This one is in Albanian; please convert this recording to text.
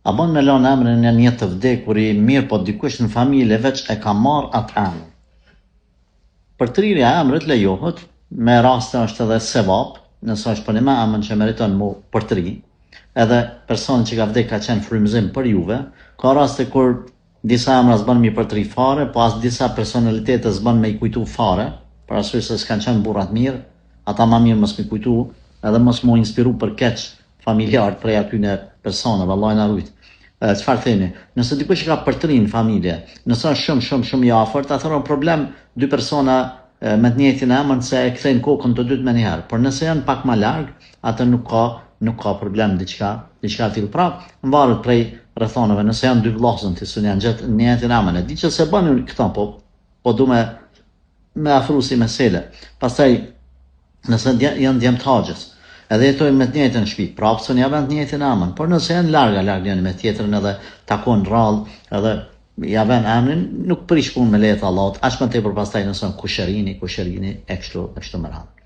A bën me lënë emrin e një të vdekuri mirëpo dikush në familje veç e ka marrë atë emër. Përtrirja e emrit lejohet, me raste është edhe sevap, nëse është për një emër që meriton mu përtri, edhe personi që ka vdek ka qenë frymëzim për juve, ka raste kur Disa emra s'bën m'i përtri fare, po as disa personalitete s'bën me i kujtu fare, për arsye se s'kanë qenë burra të mirë, ata ma mirë mos m'i kujtu, edhe mos m'u inspiru për keq familjarët prej atyne personave, Allahu na rujt. Çfarë themi? Nëse dikush e ka përtri në familje, nëse është shumë shumë shumë i afërt, atëherë problem dy persona me të njëjtin emër se e kthejnë kokën të dytë menjëherë. Por nëse janë pak më larg, atë nuk ka nuk ka problem diçka, diçka e tillë. Pra, varet prej rrethanave, nëse janë dy vëllazën të cilët janë gjetë në njëjtin emër, e di që s'e bën këta, po po du me me afru si mesele. Pastaj nëse janë djem të axhës, edhe jetojnë me të njëjtën shtëpi, prapë s'un ja vën të njëjtin emër, por nëse janë larg larg njëri me tjetrin edhe takon rrallë, edhe ja vën emrin, nuk prish punë me leje të Allahut, aq më tepër pastaj nëse janë kushërini, kushërini e kështu e kështu me radhë.